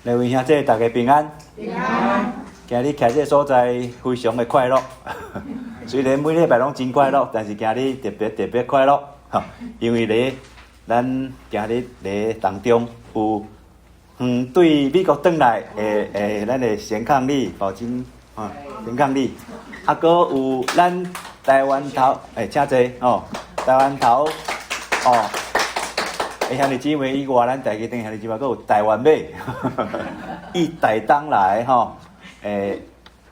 兩位兄弟，大家平安。平安。今日徛這个所在，非常的快樂。雖然每禮拜攏真快樂，但是今日特別特別快樂，因為咧，咱今日咧當中有遠對美國轉來的的咱的賢伉儷寶金啊，賢伉儷，啊，閣有咱台灣頭，欸，請坐哦，台灣頭哦。欸，兄弟姊妹以外，咱台基頂兄弟姊妹閣有台灣尾，伊台東來吼，欸，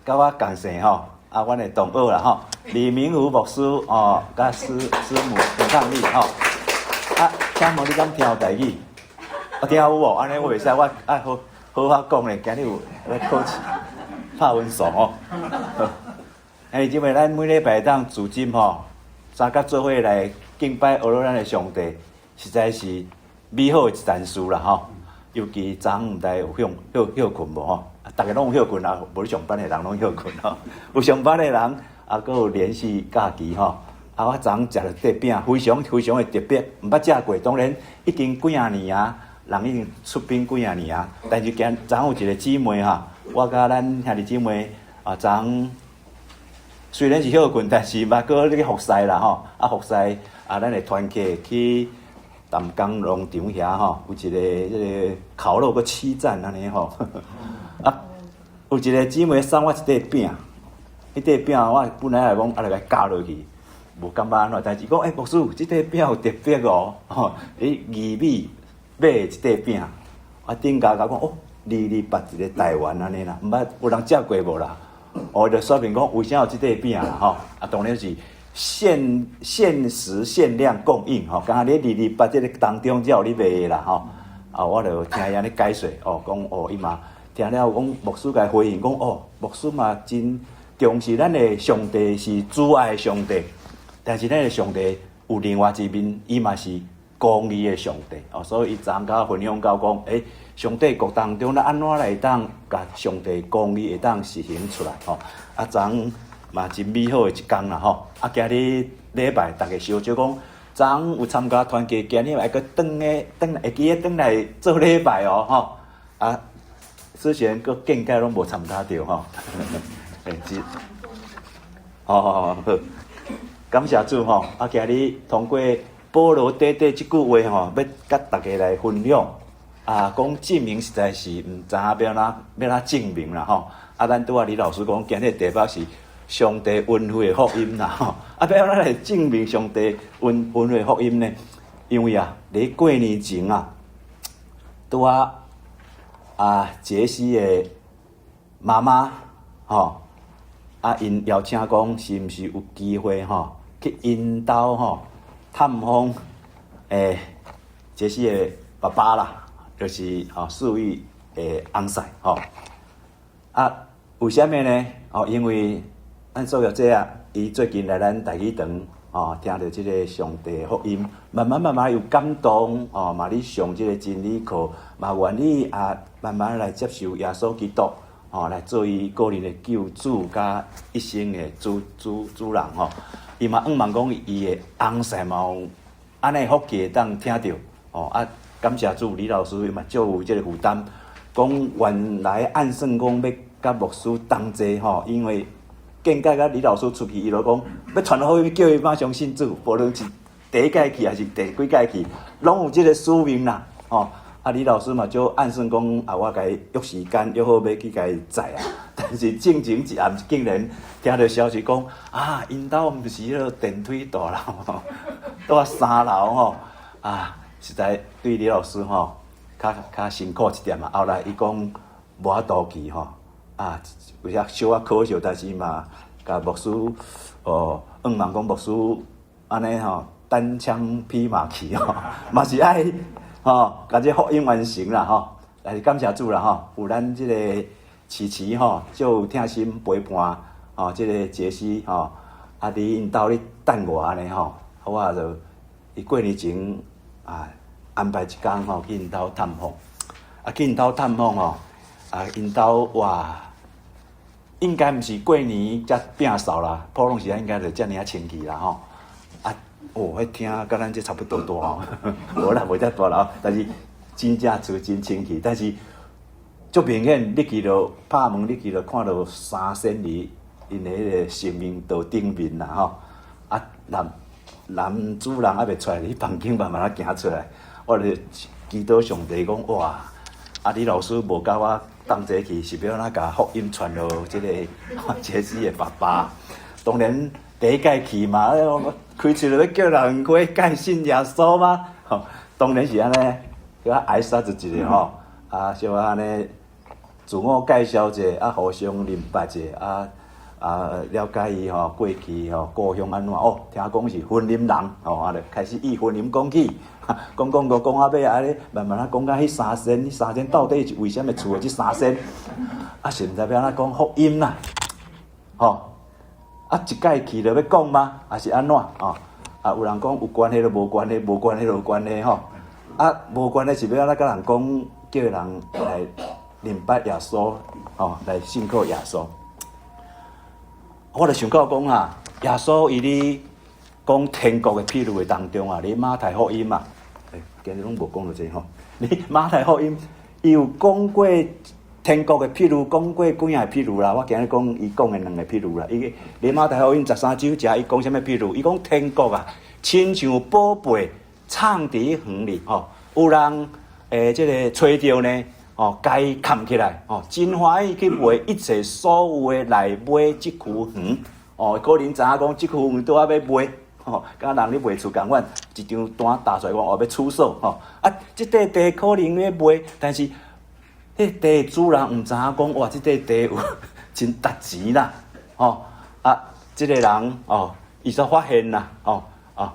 佮我仝姓吼，啊，阮的同學啦吼，李明福牧師哦，佮師母陳伉儷吼，啊，請問你敢聽有台語？我聽有無？按呢我袂使，我愛好好好講咧，今日有咧考試拍分數哦。兄弟姊妹，咱每禮拜當組織吼，三甲做伙來敬拜阿羅咱的上帝，實在是美好的一件事啦吼。尤其昨昏毋知有休休歇睏無吼？逐家攏有歇睏啊，無咧上班的人攏歇睏吼。有上班的人啊，閣有連續假期吼。啊，我昨昏食著塊餅，非常非常的特別，毋捌食過。當然已經幾仔年啊，人已經出兵幾仔年啊。但是今昨昏有一個姊妹哈，我佮咱兄弟姊妹啊，昨昏雖然是歇睏，但是嘛閣咧去服侍啦吼。啊，服侍啊，咱的團契去淡江農場遐吼，有一個這個烤肉閣七層按呢吼。啊，有一個姊妹送我一塊餅，彼塊餅我本來來講啊，來共咬落去，無感覺按怎，但是講欸，牧師，這塊餅有特別哦，吼，佇義美買的一塊餅，啊，頂家甲講哦，228一個台灣按呢啦，毋捌有人食過無啦？哦，就說明講為啥有這塊餅啦吼？啊，當然是限時限量供應吼，敢若佇二二八這個當中才有咧賣的啦吼。啊，我就聽伊按呢解說，哦，講哦，伊嘛聽了講牧師共回應講哦，牧師嘛真重視咱的上帝是慈愛的上帝，但是咱的上帝有另外一面，伊嘛是公義的上帝哦，所以伊昨昏共我分享到講，欸，上帝國當中，咱按怎來當共上帝公義會當實行出來吼？啊，昨昏嘛真美好的一工啦吼！啊，今日禮拜逐家小少講，昨昏有參加團契，今日愛閣轉來轉會記得轉來做禮拜哦吼！啊，之前閣見解攏無參加著吼。欸，是，好好好好，感謝主吼！啊，今日通過保羅短短這句話吼，欲共大家來分享。啊，講證明實在是毋知影欲按怎欲按怎證明啦吼！啊，咱拄仔李老師講，今日題目是上帝恩惠的福音啦吼！啊，欲按怎來證明上帝恩惠的福音呢？因為啊，佇過年前啊，拄仔啊，傑西的媽媽吼，啊，𪜶邀請講，是毋是有機會吼，去𪜶兜吼探訪欸傑西的爸爸啦？就是吼，四玉的翁婿吼。啊，為啥物呢？哦，因為咱所有這啊，伊最近來咱台語堂哦，聽著這個上帝的福音，慢慢慢慢有感動哦，嘛咧上這個真理課，嘛願意啊，慢慢來接受耶穌基督哦，來做伊個人的救主佮一生的主人吼。伊嘛向望講伊的翁婿嘛有按呢福氣會當聽著哦啊。感謝主，李老師嘛足有這個負擔，講原來按算講欲佮牧師同齊吼，因為見解佮李老師出去，伊就講欲傳福音，叫伊馬上信主，無論是第一屆去還是第幾屆去，攏有這個使命啦，吼。啊，李老師嘛就按算講啊，我共伊約時間，約好欲去共伊載啊。但是進前一暗竟然聽著消息講啊，𪜶兜毋是彼個電梯大樓，佇三樓吼啊。實在對李老師吼，較較辛苦一點啊。後來伊講無法度去吼，啊，有影小可可惜，但是嘛，共牧師哦，向望講牧師按呢吼，單槍匹馬去吼，嘛是愛吼，共這福音完成啦吼。但是感謝主啦吼，有咱這個琪琪吼，足有疼心陪伴吼，這個傑西吼，啊，佇𪜶兜咧等我按呢吼，我就佇過年前啊，安排一工吼去𪜶兜探訪，啊去𪜶兜探訪吼，啊𪜶兜哇，應該毋是過年才摒掃啦，普通時間應該就遮爾仔清氣啦吼。啊，哦，彼廳佮咱這差不多大吼，無啦，無遮大啦，但是真正厝真清氣，但是足明顯，你去著拍門，你去著看著三仙佇𪜶的彼个神明桌頂面啦吼。啊，男男主人猶未出來，佇房間慢慢仔行出來，我就祈禱上帝講：哇！啊，李老師無共我同齊去，是欲按怎共福音傳予這个傑西的爸爸？當然第一擺去嘛，我開喙就欲叫人悔改信耶穌嗎？吼，當然是按呢，叫挨殺就一下吼，啊，小可按呢自我介紹者，啊，互相認捌者，啊啊，了解伊吼，過去吼，故鄉按怎哦，聽講是雲林人吼，啊，就開始以雲林講起，講講講講到尾按呢，慢慢仔講到彼三仙，彼三仙到底是為啥物厝的這三仙？啊，是毋知欲按怎講福音啦，吼，啊，一擺去就欲講嗎？抑是按怎？吼，啊，有人講有關係就無關係，無關係就有關係吼。啊，無關係是欲按怎共人講，叫人來認捌耶穌，吼，來信靠耶穌。我就想到講啊，耶穌伊咧講天國的譬喻的當中啊，佇馬太福音啊，欸，今日攏無講著這吼。佇馬太福音，伊有講過天國的譬喻，講過幾仔個譬喻啦。我今日講伊講的兩个譬喻啦。伊佇馬太福音13章遮，伊講啥物譬喻？伊講天國啊，親像寶貝藏佇園裡吼，有人欸，這个揣著呢，哦，共伊崁起來，哦，真歡喜去賣一切所有的來買這區園，哦，可能知影講這區園拄仔欲賣，吼，敢若人咧賣厝仝款，一張單貼出來講哦，欲出售，吼，啊，這塊地可能欲賣，但是，彼地主人毋知影講，哇，這塊地有真值錢啦，吼，啊，這个人哦，伊煞發現啦，哦，啊，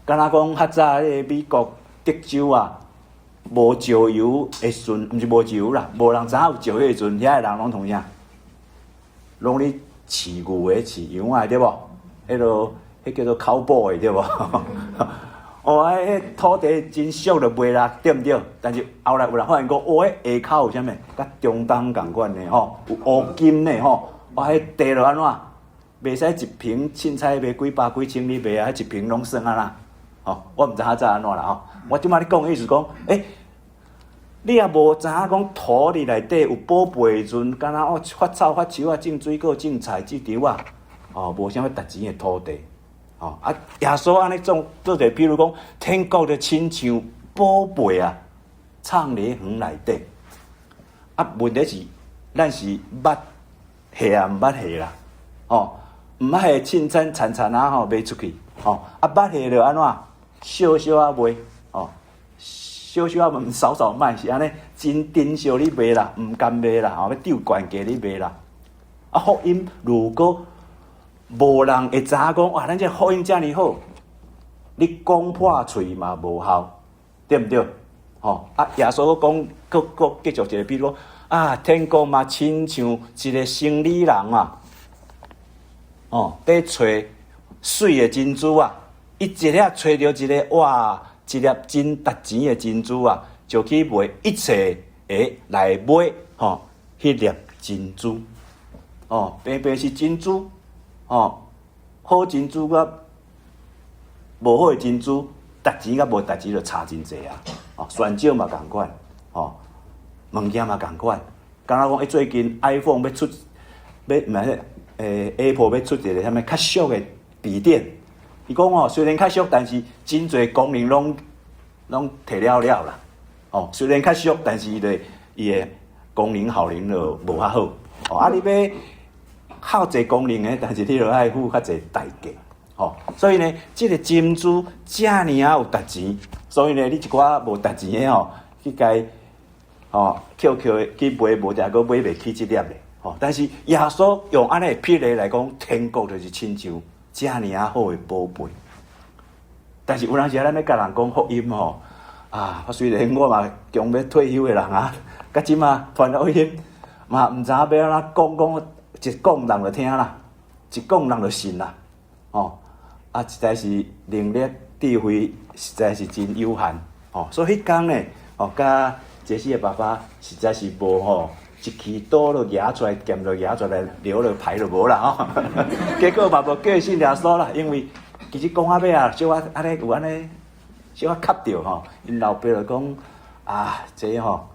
敢若講較早彼个美國德州啊。無石油的時陣，毋是無石油啦，無人知影有石油的時陣，遐个人攏創啥？攏咧飼牛的、飼羊仔的，對無？彼落彼叫做 cowboy 對無？哦，啊，彼土地真俗就賣啦，對毋對？但是後來有人發現講，哦，彼下跤有啥物？佮中東仝款的吼，有烏金的吼，哇，彼地就按怎？袂使一坪凊彩賣幾百幾千哩賣啊，彼一坪攏算按怎？吼，我毋知較早按怎啦吼。我這擺咧講的意思講，欸，你也無知影講土地內底有寶貝的時陣，敢若哦發草發樹啊，種水果、種菜這場啊，哦，無啥物值錢的土地，哦啊，耶穌按呢做做者，比如講天國就親像寶貝啊，藏佇園內底。啊，問題是咱是捌下抑毋捌下啦，哦，毋捌下凊彩田田仔吼賣出去，哦，啊捌下就按怎？少少仔賣，哦，少少仔少少賣是按呢，真珍惜咧賣啦，毋甘賣啦，吼，欲鬥懸價咧賣啦。啊，福音如果無人會知影講，哇，咱這福音遮爾好，你講破喙嘛無效，對毋對？吼，啊，耶穌閣講，閣閣繼續一個比喻，啊，天國嘛親像一个生理人啊，哦，佇揣媠的珍珠啊。伊一粒揣著一个哇，一粒真值錢的珍珠啊，就去賣一切的來買吼，彼粒珍珠哦，平平是珍珠哦，好珍珠佮無好的珍珠，值錢佮無值錢就差真濟啊！哦，選少嘛仝款，哦，物件嘛仝款。敢若講，伊最近 iPhone 欲出，欲毋是欸，Apple 欲出一个啥物較俗的筆電。伊講哦，雖然較俗，但是真濟功能攏攏提了了啦。哦，雖然較俗，但是伊的伊的功能效能就無較好。哦，啊，你欲較濟功能的，但是你著愛付較濟代價。哦，所以呢，這个珍珠遮爾仔有值錢，所以呢，你一寡無值錢的吼，去共吼抾抾去賣，無定閣買袂起這粒的。吼，但是耶穌用按呢譬喻來講，天國就是親像遮爾仔好的寶貝。但是有當時咱咧共人講福音吼，啊，雖然我嘛強欲退休的人啊，到這馬傳福音嘛，毋知影欲按怎講講，一講人就聽啦，一講人就信啦，吼，啊，實在是能力智慧實在是真有限，吼，所以彼工呢，吼，佮傑西的爸爸實在是無吼。一支刀就舉出來，劍就舉出來，留了牌就無啦吼。結果嘛無叫伊信耶穌啦，因為其實講到尾啊，小可按呢有按呢，小可磕著吼。𪜶老爸就講啊，這吼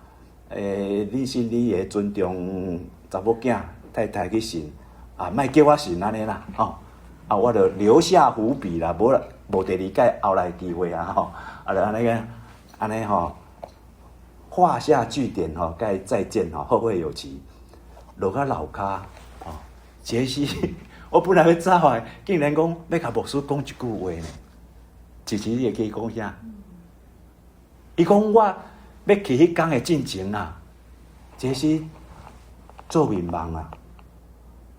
你信你會尊重查某囝太太去信，啊，莫叫我信按呢啦，吼，啊，我就留下伏筆啦，無啦，無第二擺後來機會啊，吼，啊，就按呢個，按呢吼，畫下句點吼，該再見吼，後會有期。落較樓跤，吼，傑西，我本來欲走的，竟然講欲共牧師講一句話呢。琪琪，你會記講啥？伊講我欲去彼工的進前啊，傑西做眠夢啊，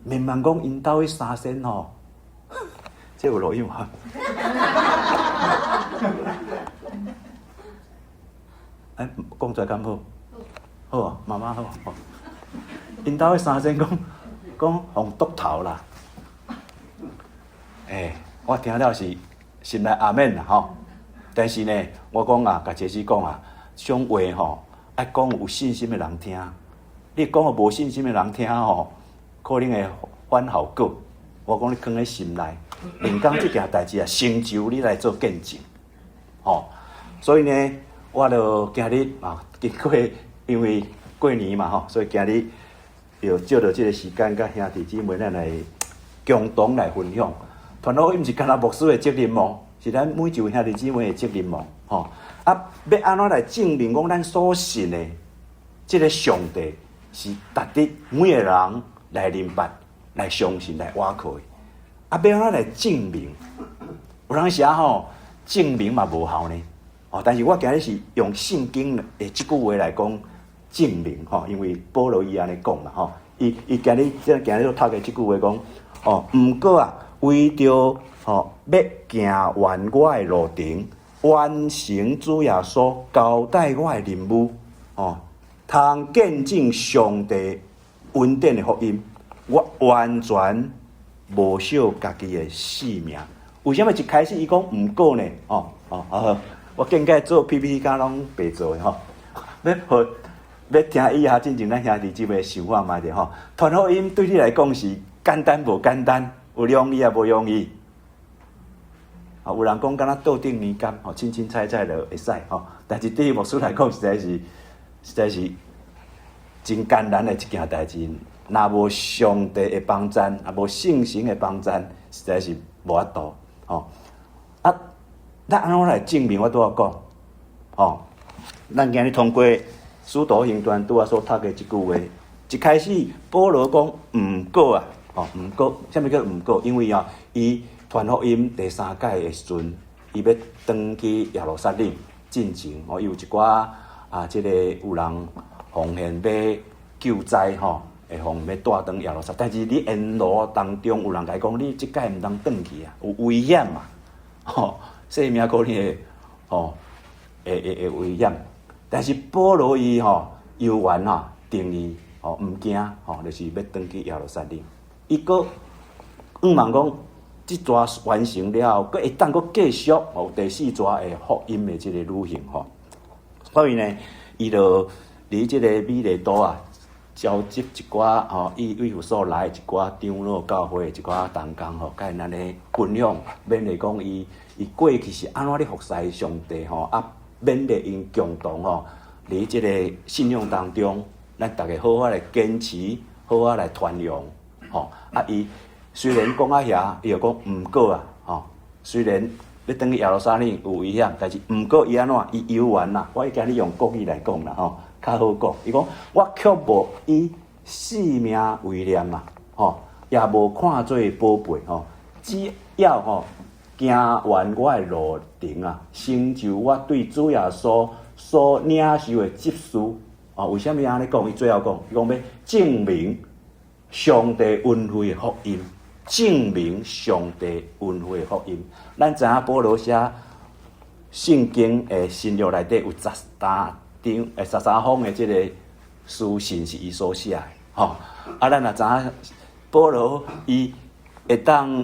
眠夢講𪜶兜彼三仙吼，這有錄音無？哎，講出來敢好？好啊，媽媽好。𪜶兜彼三仙講講予毒頭啦。欸，我聽了是心內阿們啦吼。但是呢，我講啊，共傑西講啊，這種話吼，愛講有信心的人聽。你講予無信心的人聽吼，可能會反效果。我講你囥佇心內，靈講這件代誌啊，成就你來做見證，吼。所以呢，我就今日啊，經過因為過年嘛吼，所以今日又借著這個時間，佮兄弟姊妹咱來共同來分享。傳福音毋是干焦牧師的責任哦，是咱每一位兄弟姊妹的責任哦，吼。啊，欲按怎來證明講咱所信的這個上帝是值得每個人來認捌、來相信、來倚靠的？啊，欲按怎來證明？有當時吼，證明嘛無效呢。哦，但是我今日是用聖經的這句話來講證明吼，因為保羅伊按呢講嘛吼，伊伊今日這今日讀的這句話講，哦，毋過啊，為著吼欲行完我的路程，完成主耶穌交代我的任務，哦，通見證上帝恩典的福音，我完全無惜家己的性命。為啥物一開始伊講毋過呢？哦哦好，我見解做 PPT 敢攏白做的吼，欲予欲聽以下進前咱兄弟姊妹想看覓者吼，傳福音對你來講是簡單無簡單？有容易抑無容易？啊，有人講敢若桌頂年柑，吼，凊凊彩彩就會使吼。但是對牧師來講，實在是實在是真艱難的一件代誌。若無上帝的幫贊，啊無聖神的幫贊，實在是無法度吼。啊，咱按怎來證明？我拄仔講，吼，咱今日通過使徒行傳拄仔所讀的這句話，一開始保羅講毋過啊，吼，毋過，啥物叫毋過？因為啊，伊傳福音第三擺的時陣，伊欲轉去耶路撒冷進前，吼，伊有一寡啊，這個有人奉獻欲救災吼，會予欲帶轉耶路撒，但是佇沿路當中有人共伊講，你這擺毋通轉去啊，有危險嘛，吼，性命可能會吼會會會危險。但是保羅伊吼猶原吼定意吼毋驚吼，就是欲轉去耶路撒冷。伊閣向望講，這逝完成了後，閣會當閣繼續有第四逝的福音的這個旅行吼。所以呢，伊就佇這個米利都啊，召集一寡吼，以以弗所來一寡長老教會一寡同工吼，共𪜶按呢分享，勉勵講伊伊過去是按怎咧服侍上帝吼，啊，勉勵𪜶共同吼，佇這個信仰當中，咱逐家好好來堅持，好好來傳揚吼。啊，伊雖然講啊遐，伊就講毋過啊，吼，雖然欲轉去耶路撒冷有危險，但是毋過伊按怎，伊猶原啦。我今日用國語來講啦，吼，較好講。伊講我卻無以性命為念啦，吼，也無看做寶貝，吼，只要吼行完我的路程啊，成就我對主耶穌所領受的職事。哦，為啥物按呢講？伊最後講，伊講欲證明上帝恩惠的福音，證明上帝恩惠的福音。咱知影保羅寫聖經的新約內底有十三張、13封的這個書信是伊所寫的，吼。啊，咱也知影保羅伊會當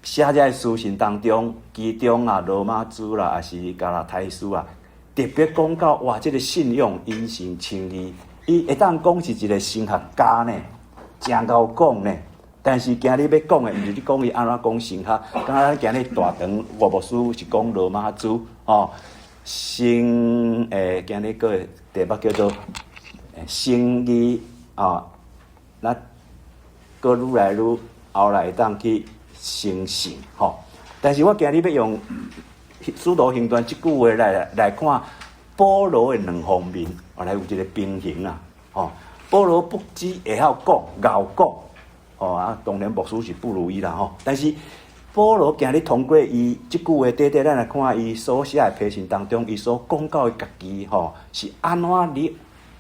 寫這个書信當中，其中啊羅馬書啦，抑是加拉太書啊，特別講到哇，這個信仰因信稱義，伊會當講是一個神學家呢，誠𠢕講呢。但是今日欲講的，毋是咧講伊按怎講神學，敢若咱今日大堂吳牧師是講羅馬書，吼，先今日閣題目叫做生意啊，咱閣愈來愈後來會當去成聖吼。但是我今日欲用《使徒行傳》這句話來看保羅的兩方面，來有一个平衡啊，吼。保羅不只會曉講、𠢕講，吼啊，當然牧師是不如伊啦吼。但是保羅今日通過伊這句話，短短咱來看伊所寫的批信當中，伊所講到的家己吼，是按怎咧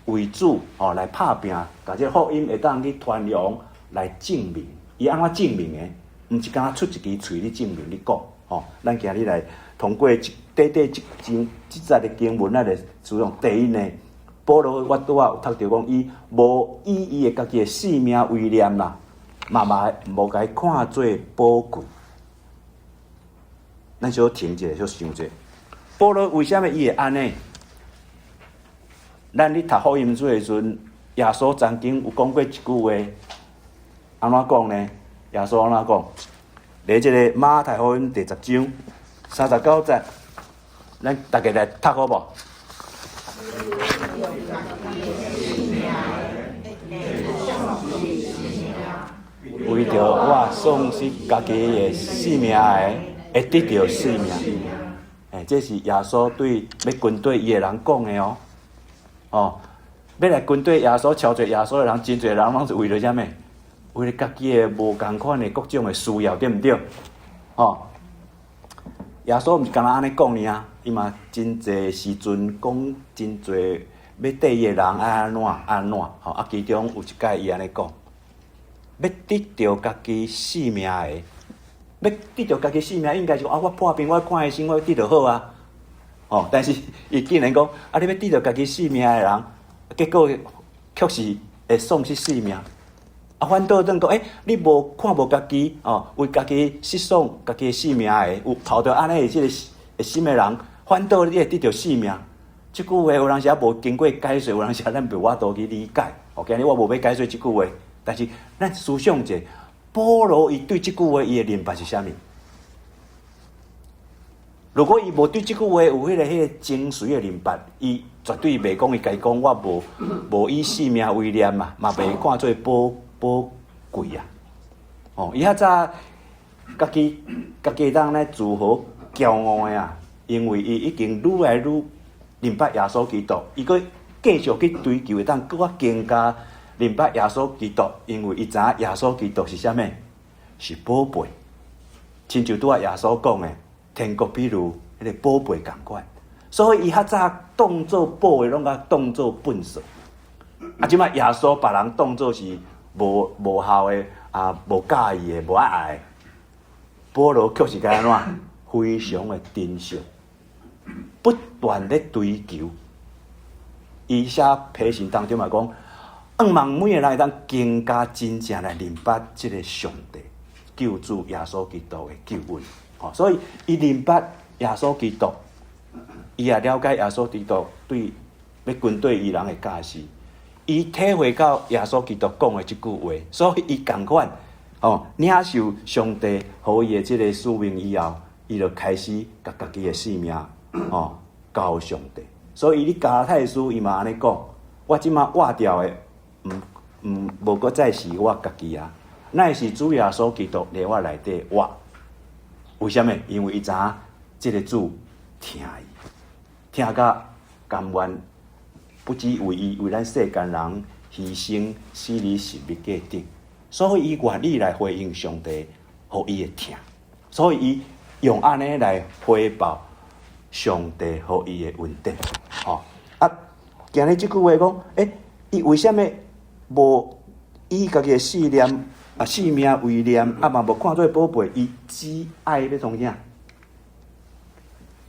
為主吼來拍拚，共這個福音會當去傳揚來證明。伊按怎證明的？毋是干焦出一支喙咧證明咧講吼。咱今日來通過短短這章這節的經文，咱來使用。第一呢，保羅我拄仔有讀著講，伊無以伊的家己的性命為念啦，嘛無共伊看做寶貴。咱小停者，小想者。保羅為啥物伊會按呢？咱咧讀福音書的時陣，耶穌曾經有講過一句話，按怎講呢？耶穌按怎講？佇這个馬太福音第十章三十九節，咱逐家來讀好無？為著我喪失家己的性命的，會得著性命。欸，這是耶穌對欲跟綴伊的人講的哦。哦，欲來跟綴耶穌、超濟耶穌的人，真濟人攏是為著啥物？為著家己的無仝款的各種的需要，對毋對？哦，耶穌毋是干焦按呢講爾，伊嘛真濟時陣講真濟欲綴伊的人愛按怎按怎，吼啊，其中有一擺伊按呢講，欲得著家己性命的，欲得著家己性命，應該是講啊，我破病，我看醫生，我得著好啊。哦，但是伊竟然講啊，你欲得著家己性命的人，結果卻是會喪失性命。啊，反倒轉講，欸，你無看無家己哦，為家己失喪家己的性命的，有抱著按呢的這个心的人，反倒你會得著性命。這句話有當時無經過解說，有當時咱袂法度去理解。哦，今日我無欲解說這句話，但是咱思想者，保羅伊對這句話伊的認識是啥物？如果伊無對這句話有彼个精髓的認識，伊絕對袂講伊家己講我無以性命為念嘛，嘛袂看做寶貴啊！哦，伊較早家己會當咧自豪驕傲的啊，因為伊已經愈來愈認捌耶穌基督，伊閣繼續去追求，會當閣較更加認捌耶穌基督，因為伊知影耶穌基督是啥物？是寶貝。親像拄仔耶穌講的，天國比如彼个寶貝仝款，所以伊較早當做寶的，攏共當做糞掃。啊，這擺耶穌別人當做是無效的啊，無佮意的，無愛愛的。保羅卻是共按怎？非常的珍惜，不斷咧追求。伊寫批信當中嘛講，向望每个人會當更加真正來認捌這个上帝救主耶穌基督的救恩。吼，所以伊認捌耶穌基督，伊也了解耶穌基督對欲跟綴伊人的教示。伊體會到耶穌基督講的這句話，所以伊仝款吼領受上帝予伊的這个使命以後，伊就開始共家己的性命吼交上帝。所以伊佇加拉太書伊嘛按呢講：我這馬活著的，毋無閣再是我家己啊，乃是主耶穌基督佇我內底活。為啥物？因為伊知影這个主疼伊，疼甲甘願。不只為伊為咱世間人犧牲死佇十字架頂，所以伊願意來回應上帝予伊的疼，所以伊用按呢來回報上帝予伊的恩典。吼啊！今日這句話講，欸，伊為啥物無以家己的性命為念，啊嘛無看做寶貝？伊只愛欲創啥？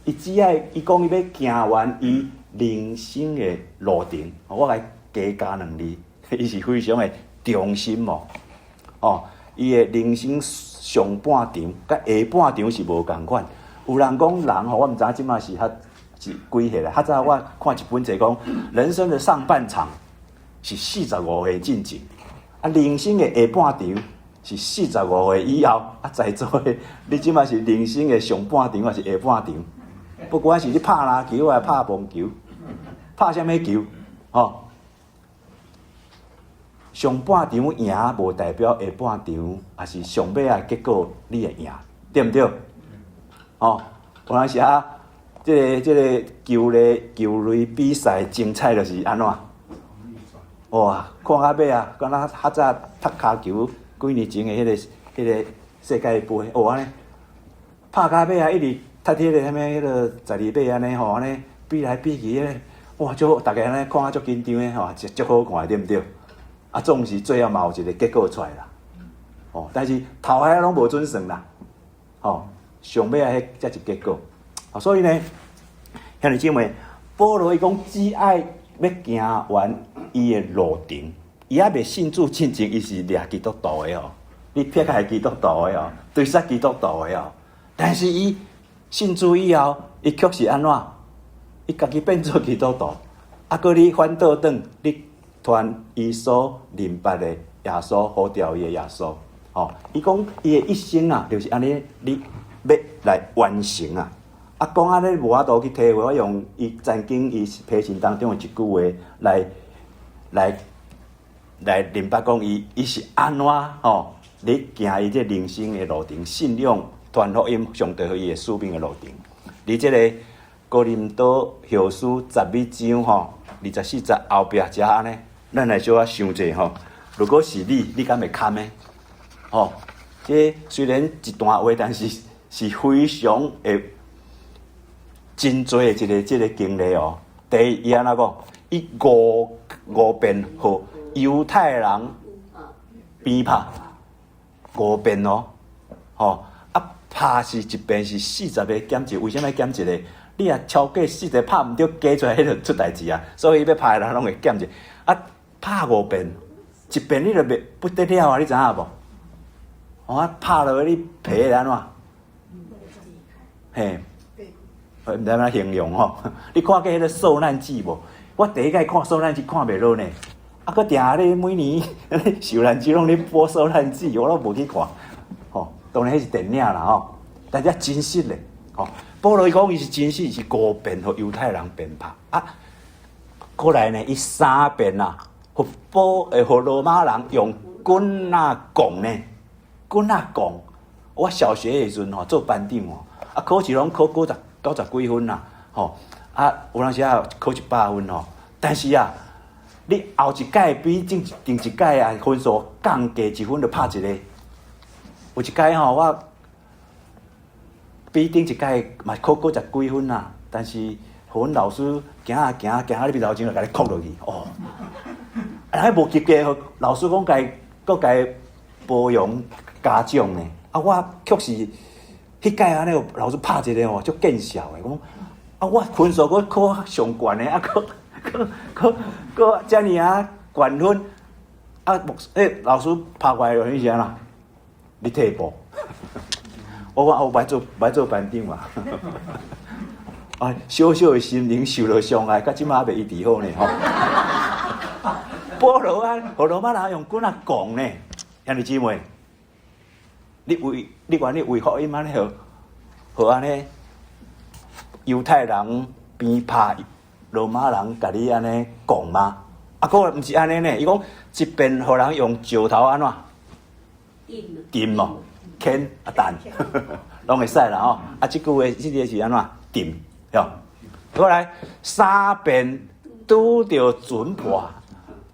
伊只愛伊講伊欲行完伊人生的路程，我來加加兩字，伊是非常的忠心哦。哦，伊的人生上半場佮下半場是無仝款。有人講人吼，我毋知影這馬是較是幾歲啦。較早我看一本冊講，人生的上半場是四十五歲進前，啊，人生的下半場是四十五歲以後。啊，在座的你這馬是人生的上半場還是下半場？不管是你拍籃球還是拍棒球，拍啥物球，吼，上半場贏無代表下半場，抑是上尾仔結果你會贏，對毋對？吼，有當時啊，這個球類比賽精彩就是按怎？哇，看到尾啊，敢若較早踢跤球幾年前的彼個世界盃，哦按呢，拍到尾啊，一直踢彼個啥物彼個12碼按呢吼，按呢比來比去咧，哇，足逐家按呢看啊足緊張的吼，足足好看的，對毋對？啊，總是最後嘛有一個結果出來啦，哦，但是頭下攏無準算啦，吼，上尾仔彼才是結果。所以呢，兄弟姊妹，保羅伊講只愛欲行完伊的路程，伊猶未信主進前，伊是掠基督徒的哦，你撇開基督徒的哦，追殺基督徒的哦，但是伊信主以後，伊卻是按怎？伊家己變做基督徒，啊，閣你反倒轉，你傳伊所認捌的耶穌，呼召伊的耶穌，吼，伊講伊的一生啊，就是按呢，你欲來完成啊。啊，講按呢無法度去體會，我用伊曾經伊批信當中的一句話來明白講伊是按怎吼，咧行伊這人生的路程，信仰傳福音上帝予伊的使命的路程。佇這个哥林多後書12章吼，24節後壁遮按呢，咱來小可想者吼。如果是你，你敢會堪呢？吼，這雖然一段話，但是是非常會真濟的一个這个經歷哦。第一，伊按怎講？伊五遍予猶太人鞭拍，五遍哦，吼啊拍是一遍是40個減一，為啥物減一個？你若超過四十拍毋著加出來，彼就出代誌啊！所以欲拍的人攏會減一啊，拍五遍，一遍你就袂不得了啊！你知影無？哦，拍落去你皮會按怎？嘿，毋知按怎形容吼？你看過彼个受難記無？我第一擺看受難記看袂落呢，啊，閣定咧每年受難節攏咧播受難記，我攏無去看，吼，當然彼是電影啦吼，但是真實咧，吼。保羅伊講伊是真實，是五遍予猶太人鞭拍啊，過來呢，伊三遍啊，予保會予羅馬人用棍仔摃呢，棍仔摃。我小學的時陣吼，做班長吼，啊考試攏考90幾分啦，吼，啊有當時啊考100分吼，但是啊，你後一屆比頂一屆啊分數降低一分就拍一個，有一屆吼我比頂一屆嘛考90幾分啦，但是予阮老師行啊行啊行啊，你頭前就共你扣落去，哦，啊彼無及格，老師講共閣共褒揚嘉獎呢，啊我卻是彼屆按呢，老師拍一个吼，足見笑的，講啊我分數閣考上懸的，啊閣閣閣閣遮爾仔懸分，啊牧欸老師拍過來原因是按怎？你退步。我講我欲做班長嘛，啊，小小的心靈受著傷害，到這馬猶未醫治好呢吼。保羅啊，予羅馬人用棍仔摃呢，兄弟姊妹，你願意為福音按呢予按呢猶太人鞭拍，羅馬人共你按呢摃嗎？啊，閣毋是按呢呢，伊講一遍予人用石頭按怎？釘哦。牽啊彈，攏會使啦吼。啊，這句話這个是按怎？釘，對。過來三遍拄著船破，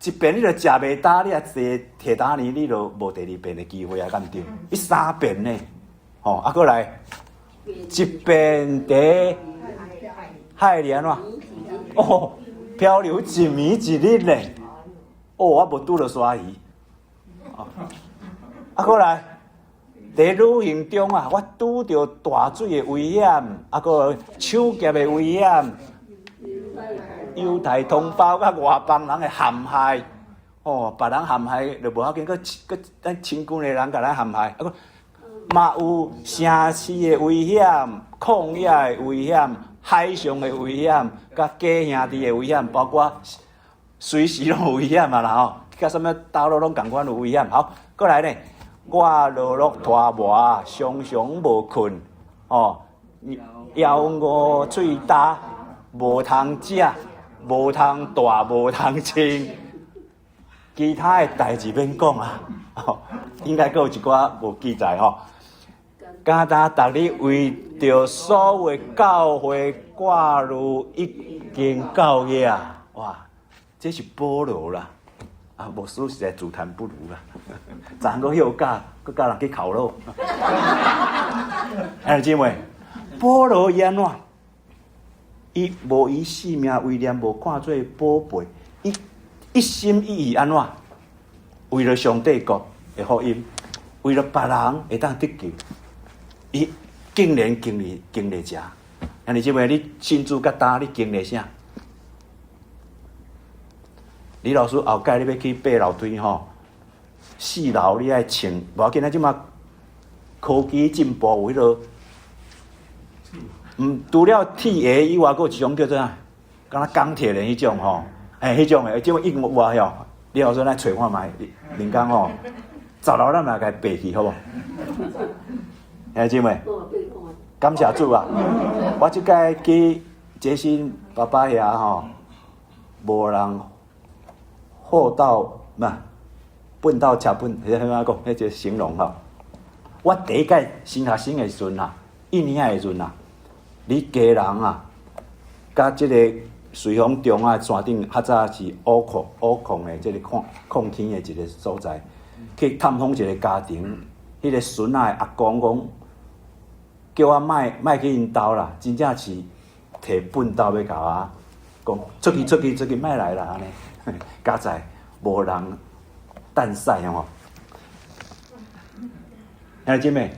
一遍你就食袂焦，你若坐鐵達尼，你就無第二遍的機會啊，敢毋對？你三遍呢，吼啊，過來一遍佇海裡按怎？哦，漂流一暝一日呢。哦，我無拄著鯊魚。啊，過來。佇旅行中啊，我拄著大水的危險，啊，閣搶劫的危險，猶太同胞佮外邦人的陷害，哦，別人陷害就無要緊，閣閣咱親近的人共咱陷害，啊，閣嘛有城市的危險、曠野的危險、海上的危險、佮假兄弟的危險，包括隨時攏有危險啊啦吼，佮啥物道路攏仝款有危險。好，過來呢。我勞碌拖磨，常常無睏，哦，枵餓喙焦，無通食，無通帶，無通穿。其他的代誌免講啊，應該閣有一寡無記載吼。敢若逐日為著所有教會掛慮已經夠額啊！哇，這是保羅啦！啊，牧師實在自嘆不如啦。昨昏閣休假，閣教人去哭咯。兄弟姊妹，保羅伊按怎？伊無以性命為念，無看做寶貝，伊一心一意按怎？為了上帝國的福音，為了別人會當得救，伊竟然經歷經歷這。兄弟姊妹，你信主佮今，你經歷啥？李老師後蓋你欲去爬樓梯吼，四樓你愛穿，無要緊啊！這馬科技進步有彼囉，除了鐵鞋以外，閣有一種叫做啥？敢若鋼鐵人彼種吼，欸，彼種的，這種已經有啊吼。李老師來揣看覓，林剛吼，10樓咱來共伊爬去好無？兄弟姊妹，感謝主啊！我這擺去傑新爸爸遐吼，無人貨到嘛，糞到車糞，彼個按怎講？彼個形容吼。我第一擺新學生的時陣啊，一年仔的時陣啊，佇基隆啊，佮這個瑞豐中啊山頂，較早是烏礦烏礦的這個礦礦坑的一個所在，去探訪一個家庭，彼個孫仔的阿公講，叫我莫莫去𪜶兜啦，真正是提糞斗欲共我講出去出去出去，莫來啦按呢，佳哉無人膽使吼。兄弟姊妹，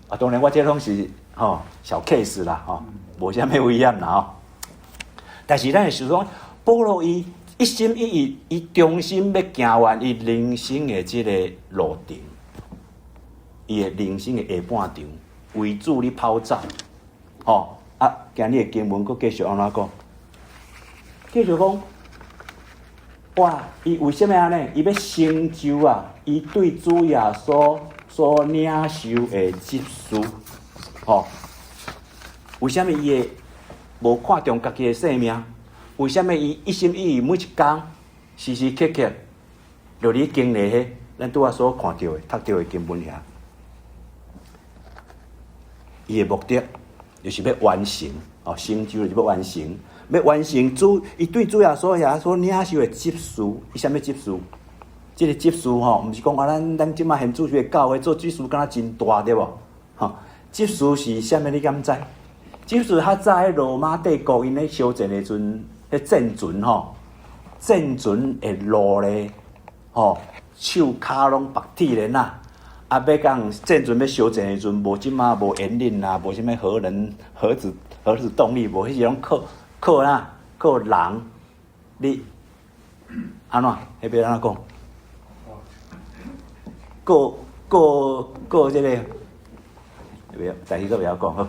啊，當然我這攏是吼小 case 啦，吼，無啥物危險啦吼。但是咱會想講，保羅伊一心一意，伊忠心欲行完伊人生的這個路程，伊的人生的下半場，為主咧跑走，吼啊！今日的經文閣繼續按怎講？繼續講，哇！伊為啥物按呢？伊欲成就啊！伊對主耶穌所領受的職事，吼？為啥物伊會無看重家己的性命？為啥物伊一心一意每一工時時刻刻就佇經歷彼咱拄仔所看著的、讀著的經文遐？伊的目的就是欲完成，哦，成就就是欲完成，欲完成主伊對主耶穌遐所領受的職事，伊啥物職事？這個執事吼，毋是講啊，咱咱這馬現主的教會做執事，敢若真大對無？吼，執事是啥物？你敢知？執事較早佇羅馬帝國𪜶咧相戰的時陣，彼戰船吼，戰船的奴隸吼，手跤攏縛鐵鏈仔，啊，欲共戰船欲相戰的時陣，無這馬無煙輪啊，無啥物核能、核子、核子動力，無彼時攏靠靠啥？靠人，你按怎？彼欲按怎講？過過過這個，袂，但是閣袂曉講好。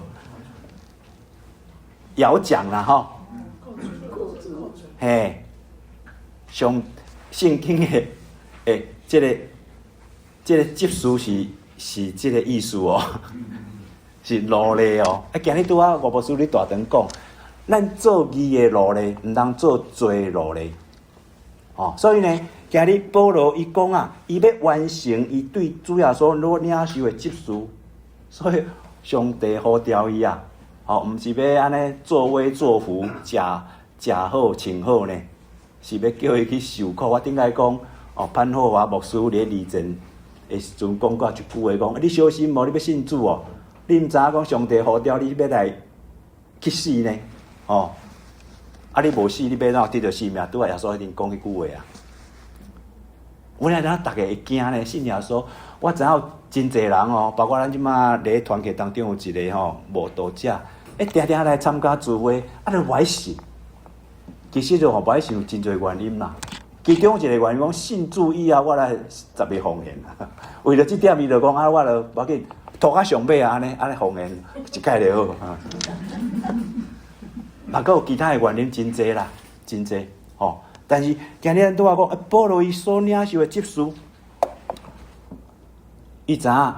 搖槳啦吼，嘿，上聖經的欸，這個這個執事是是這個意思哦，是奴隸哦。啊，今日拄仔吳牧師咧大堂講，咱做義的奴隸，毋通做罪奴隸。哦，所以呢，今日保羅伊講啊，伊欲完成伊對主耶穌所領受的職事，所以上帝呼召伊啊，吼，毋是欲按呢作威作福，食食好穿好呢，是欲叫伊去受苦。我頂擺講，哦，潘霍華牧師佇二戰的時陣講過一句話，講你小心哦，你欲信主哦，你毋知影講上帝呼召你欲來去死呢，哦。啊！你無死，你欲怎得著生命？拄仔耶穌彼陣講彼句話啊！有影怎逐家會驚呢？信耶穌，我知影有真濟人哦，包括咱這馬佇團契當中有一個吼慕道者，欸，定定來參加聚會，啊，就無愛信。其實就吼無愛信有真濟原因啦。其中一個原因講信主以後，我來十個奉獻。為著這點，伊就講啊，我就無要緊，拖到上尾啊，按呢按呢奉獻一擺就好。嘛，閣有其他的原因真濟啦，真濟吼。但是今日咱拄仔講，保羅伊所領受的職事，伊知影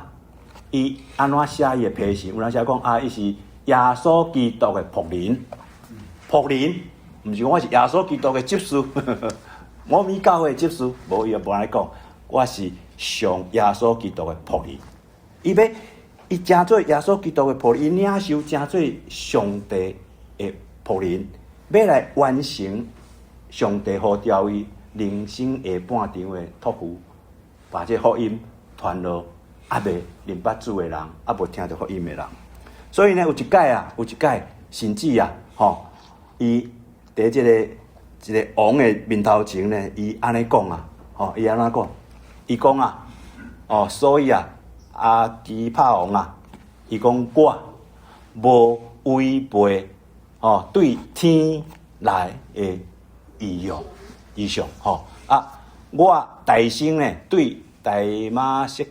伊按怎寫伊的批信？有人寫講啊，伊是耶穌基督的僕人，僕人，毋是講我是耶穌基督的執事，某物教會執事，無伊就無按呢講，我是上耶穌基督的僕人。伊欲伊成做耶穌基督的僕人，伊領受成做上帝的僕人，欲來完成上帝呼召伊人生下半場的託付，把這福音傳予猶未認捌主的人，猶無聽著福音的人。所以呢，有一擺啊，有一擺甚至啊，吼，伊佇這个一个王的面頭前呢，伊按呢講啊，吼，伊按怎講？伊講啊，哦，所以啊，亞基帕王啊，伊講我無違背吼對天來的異象，異象吼啊，我大聲呢對大馬色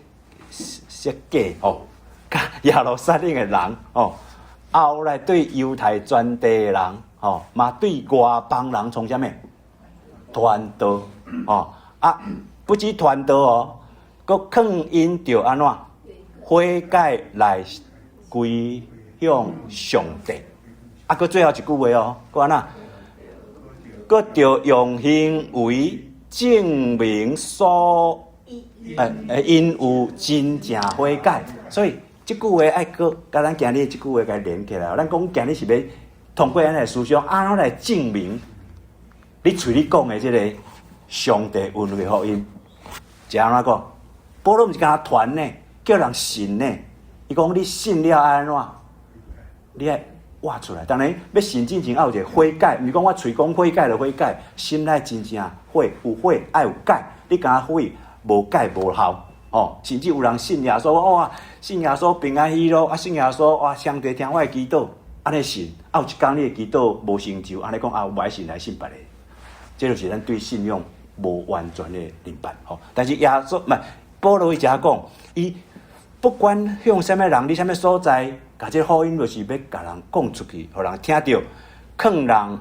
色格吼，佮耶路撒冷的人吼，後來對猶太全地的人吼，嘛對外邦人創啥物？傳道吼啊，不止傳道哦，閣勸𪜶著按怎悔改來歸向上帝。啊，閣最後一句話哦，閣按怎？閣著用行為證明所，𪜶有真正悔改。所以這句話愛閣佮咱今日這句話共連起來。咱講今日是欲通過按呢思想，按怎來證明你喙裡講的這个上帝恩惠福音？是按怎講？保羅毋是干焦傳呢，叫人信呢。伊講你信了愛按怎？你愛活出來。當然，欲信進前愛有一个悔改，毋是講我喙講悔改就悔改，心內真正悔有悔愛有改。你干焦悔無改無效哦。甚至有人信耶穌，哇，信耶穌平安喜樂啊，信耶穌哇，上帝聽我的祈禱，按呢信。啊，有一工你的祈禱無成就，按呢講啊，無愛信來信別个。這就是咱對信仰無完全的認捌吼。但是耶穌毋是保羅伊遮講，伊不管向啥物人，佇啥物所在，共這福音就是欲共人講出去，予人聽著，勸人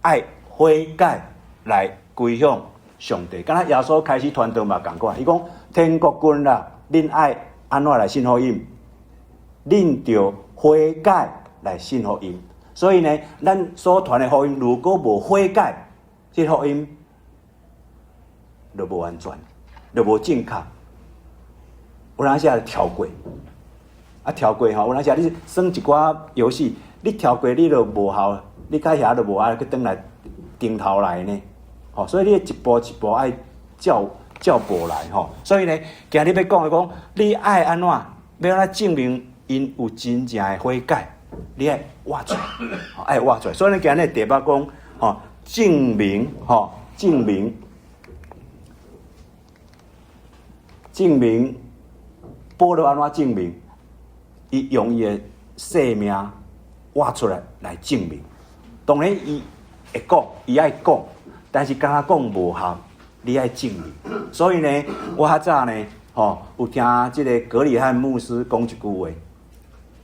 愛悔改來歸向上帝。敢若耶穌開始傳道嘛仝款，伊講天國近啦，恁愛按怎來信福音？恁著悔改來信福音。所以呢，咱所傳的福音如果無悔改，這福音就無完全，就無正確。有當時也跳過，啊跳過吼，有當時你耍一寡遊戲，你跳過你就無效，你到遐就無愛閣轉來頂頭來呢。吼，所以你一步一步愛照照步來吼。所以呢，今日欲講的講，你愛按怎，欲按怎證明𪜶有真正的悔改，你愛活出來，愛活出來。所以呢，今日題目講吼，證明吼，證明，證明。保羅按怎證明？伊用伊的生命活出來來證明。當然，伊會講，伊愛講，但是干焦講無效，你愛證明。所以呢，我較早呢，吼，有聽這个葛理翰牧師講一句話。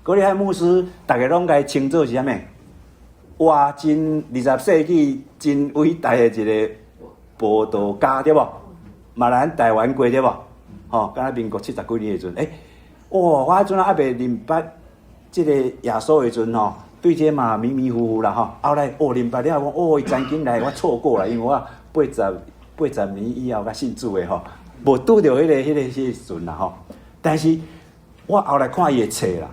葛理翰牧師，逐家攏共伊稱做是啥物？哇，真20世紀真偉大的一个佈道家，對無？嘛來咱台灣過，對無？吼，敢若民國70幾年的時陣，欸，哇！我彼陣猶未認捌這个耶穌的時陣吼，對這嘛迷迷糊糊啦吼。後來哦，認捌了，講哦，伊曾經來，我錯過啦，因為我80年以後才信主的吼，無拄著彼个時陣啦吼。但是我後來看伊的冊啦，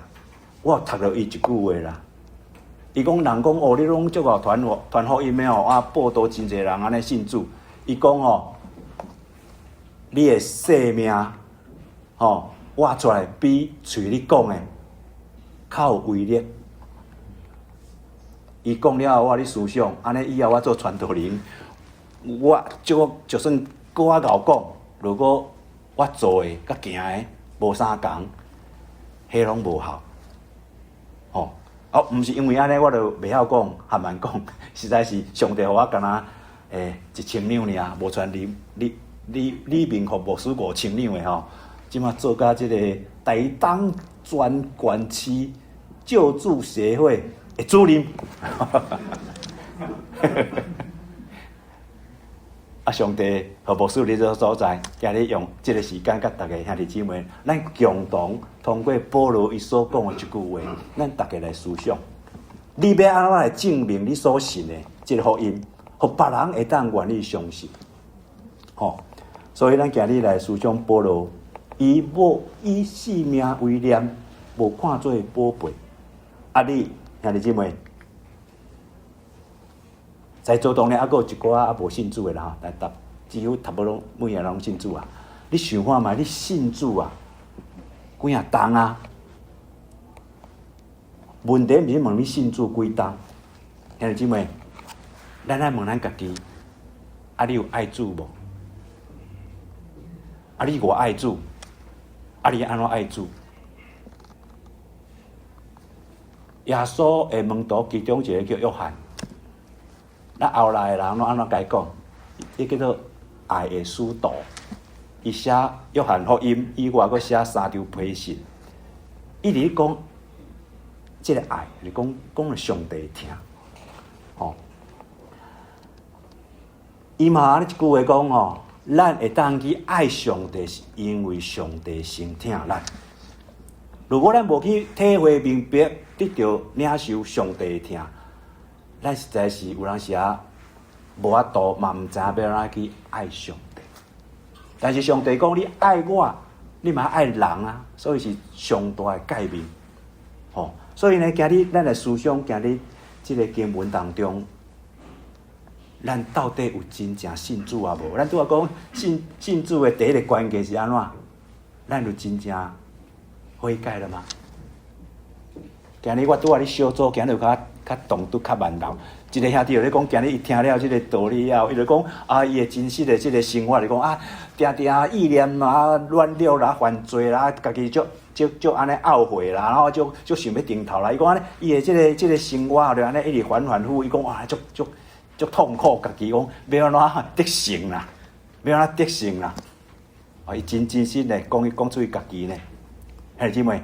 我有讀著伊一句話啦。伊講人講哦，你攏足𠢕傳福音的吼，啊，報道真濟人按呢信主。伊講吼，你的生命，吼，活出來比喙裡講的較有威力。伊講了後，我咧思想，按呢以後我做傳道人，我就算閣較𠢕講，如果我做的佮行的無相仝，彼攏無效。吼，哦，毋是因為按呢，我就袂曉講，含慢講，實在是上帝予我敢若1000兩爾，無傳李李。李李明福牧師5000兩的吼，這馬做甲這个台東全縣市救助協會的主任。啊，上帝予牧師佇這所在，今日用這个時間佮逐家兄弟姊妹，咱共同通過保羅伊所講的這句話，咱逐家來思想，你欲按怎來證明你所信的這个福音，予別人會當願意相信？吼，所以咱今日來思想保羅，伊無以性命為念，無看做寶貝。啊，你兄弟姊妹，在座當然猶閣有一寡猶無信主的啦，但逐幾乎差不多每個人攏信主啊。你想看覓？你信主啊，幾若冬啊？問題毋是問你信主幾冬，兄弟姊妹，咱愛問咱家己：啊，你有愛主無？啊，你偌愛主？啊，你按怎愛主？耶穌的門徒其中一個叫約翰，咱後來的人攏按怎共伊講？伊叫做愛的使徒。伊寫約翰福音以外，閣寫三張批信。伊佇咧講這個愛，是講講予上帝聽，吼。伊嘛按呢一句話講吼，咱會當去愛上帝，是因為上帝先疼咱。如果咱無去體會明白，得著領受上帝的疼，咱實在是有當時啊無法度，嘛毋知影欲按怎去愛上帝。但是上帝講，你愛我，你嘛愛人啊，所以是上大的誡命，吼。所以呢，今日咱來思想，今日這個經文當中，咱到底有真正信主抑無？咱拄仔講信信主的第一個關鍵是按怎？咱有真正悔改了嗎？今日我拄仔咧小組，今日有較較動作較慢流。一個兄弟就咧講，今日伊聽了這個道理了後，伊就講啊，伊的真實的這個生活就講啊，定定意念啊亂流啦、犯罪啦，家己足足足按呢懊悔啦，然後就足想欲轉頭來。伊講按呢，伊的這個這個生活就按呢一直反反覆，伊講哇，足足足痛苦，家己講欲按怎得勝啦，欲按怎得勝啦。啊，伊真真實的講伊講出伊家己呢。兄弟姊妹，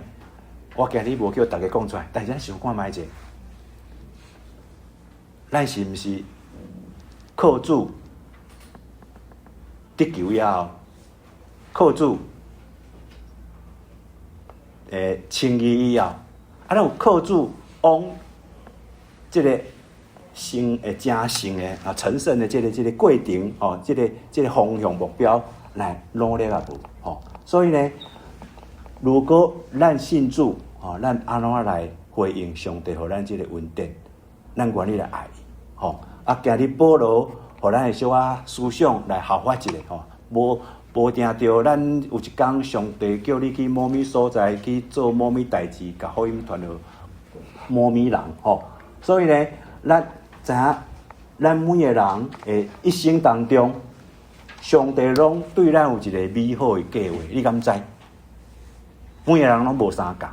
我今日無叫逐家講出來，但是咱想看覓者，咱是毋是靠主得救了後，靠主稱義以後，啊，咱有靠主往這個成會成聖的啊成聖的這個這個過程哦，這個這個方向目標來努力抑無？吼，所以呢，如果咱信主，吼，咱按怎來回應上帝予咱這個恩典？咱願意來愛伊，吼！啊，今日保羅予咱的小可思想來效法一下，吼，無無定著咱有一工上帝叫你去某物所在去做某物代誌，共福音傳予某物人，吼。所以呢，咱知影，咱每個人的一生當中，上帝攏對咱有一個美好的計劃，你敢知？每個人攏無相仝，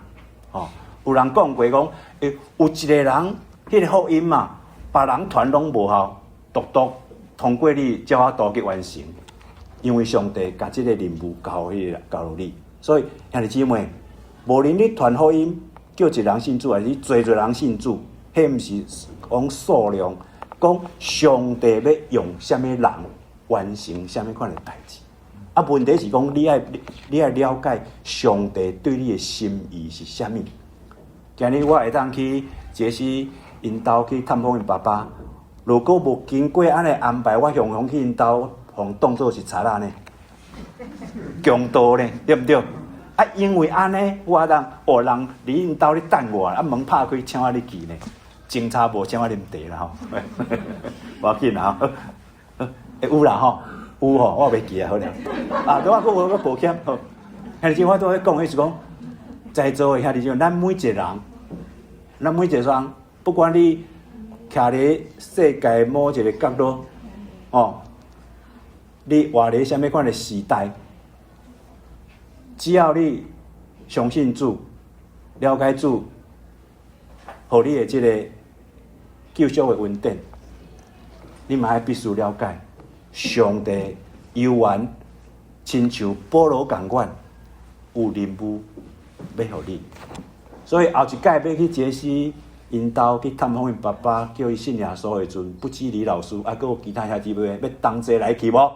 吼。有人講過講，欸，有一個人，彼個福音啊，別人傳攏無效，獨獨通過你才有法度去完成，因為上帝共這個任務交彼個交予你，所以兄弟姊妹，無論你傳福音叫一人信主，還是濟濟人信主，彼毋是講數量，講上帝欲用啥物人完成啥物款的代誌。啊，問題是講你愛你愛了解上帝對你的心意是啥物。今日我會當去傑西𪜶兜去探訪𪜶爸爸，如果無經過按呢安排，我雄雄去𪜶兜，予當做是賊仔呢，強盜呢，對毋對？啊，因為按呢，我通哦人佇𪜶兜咧等我，啊門拍開請我入去呢，警察無請我啉茶啦吼，無要緊啦吼，欸有啦吼，有吼，我袂記啊，好了，啊，我閣有閣抱歉好，兄弟姊妹，我拄仔講的是講，在座的兄弟姊妹，咱每一個人，咱每一個人，不管你徛佇世界某一個角落，哦，你活佇啥物款的時代，只要你相信主，了解主，予你的這個救贖的恩典，你嘛愛必須了解，上帝猶原親像保羅仝款有任務欲予你，所以後一擺欲去傑西𪜶兜去探訪𪜶爸爸，叫伊信耶穌的時陣，不止李老師，猶閣有其他兄弟姊妹欲同齊來去無？好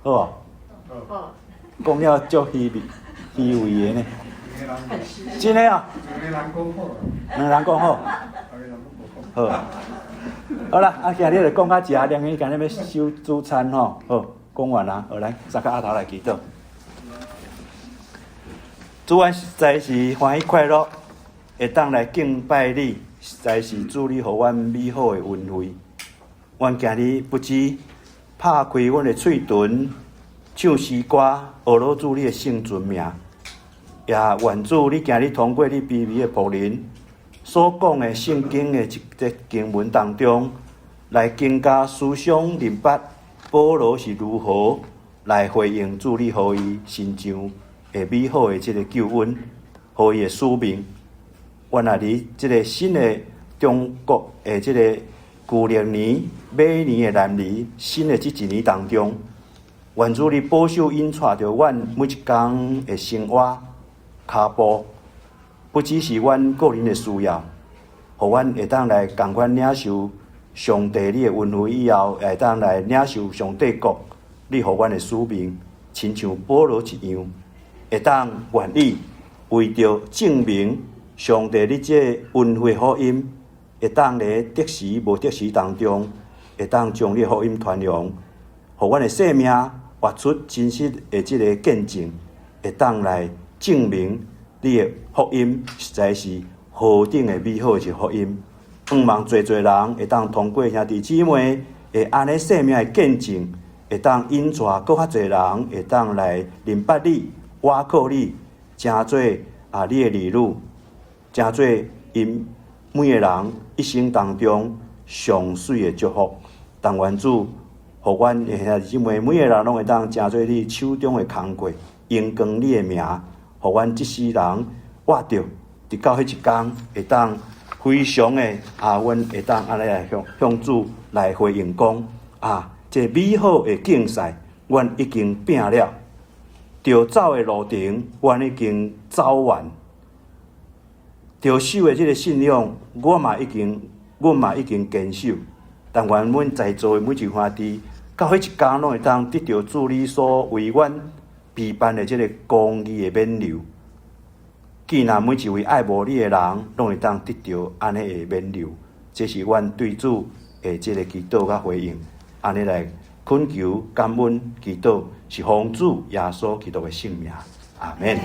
無？好。講了足虛偽虛偽的呢。真的啊？兩個人講好。兩個人講好。好。好啦，啊，今日就講較濟，兩個今日欲守主餐吼，好，講完啦，好來，三個阿頭來祈禱。主，阮實在是歡喜快樂，會當來敬拜你，實在是主你予阮美好的恩惠。阮今日不止拍開阮的喙唇，唱詩歌，呵咾主你的聖尊名，也願主你今日通過你卑微的僕人所講的聖經的一節經文當中，來更加思想認捌保羅是如何來回應主你予伊身上的美好的這个救恩，予伊的使命。原來佇這个新的中國的這个舊曆年、馬年的來臨，新的這一年當中，願主你保守引帶著阮每一工的生活、跤步，不只是阮個人的需要，予阮會當來仝款領受上帝你的恩惠以後，會當來領受上帝國你予阮的使命，親像保羅一樣，會當願意為著證明上帝你這个恩惠福音，會當佇得時無得時當中，會當將你的福音傳揚，予阮的生命活出真實的這个見證，會當來證明你的福音實在是何等的美好的一个福音。向望濟濟人會當通過兄弟姊妹會按呢生命的見證，會當引帶閣較濟人會當來認捌你、倚靠你，成做啊你的兒女，成做𪜶每个人一生當中上媠的祝福。但願主，予阮的兄弟姊妹每个人攏會當成做你手中的工具，榮光你的名，予阮這世人活著，直到彼一工會當非常的啊，阮會當按呢來向向主來回應講啊，這美好的競賽，阮已經拼了，著走的路程，阮已經走完，著守的這个信仰，我嘛已經，阮嘛已經堅守。但願阮在座的每一位兄弟，到彼一工攏會當得著主你所為阮備辦的這个公義的冕旒。既然每一位愛慕你的人，攏會當得著按呢的冕旒，這是阮對主的這个祈禱佮回應，按呢來懇求感恩祈禱，是奉主耶穌基督的聖名，阿門。